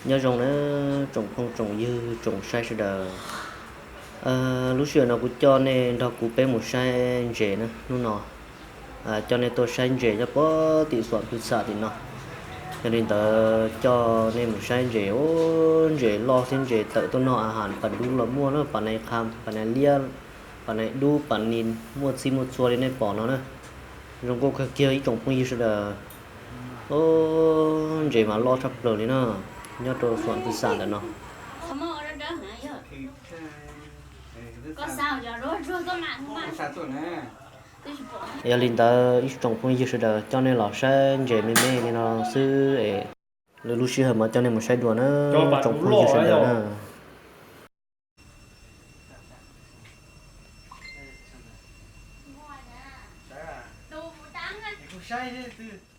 Nyob zoo na tsoom phooj tsoom ywg tsoom saib sawv daws. Lub sij hawm no kuv coj nej nrog kuv peb mus saib ntses na hnub no. Coj nej tuaj saib ntses nyob puag tim xuam pw xam tim no. Yog li ntawd coj nej mus saib ntses, ub, ntses loj thiab ntses tawm tuaj noj a has pas dub los muaj na, pas nais qha, pas nais liab, pas nais dub, pas nis muaj txhij muaj txhua li nej pom no na. Zoo nkauj kawg kiag ib tsoom phooj ywg sawv daws. Ub, ntses mas loj tshaj plaws li na, nyob rau xuam pw xam ntawm no. Yog li ntawd ib tsoom phooj ywg sawv daws coj nej los saib ntses me me li no xwb es lwm lub sij hawm mas coj nej mus saib dua na tsoom phooj ywg sawv daws na. Kuv saib twb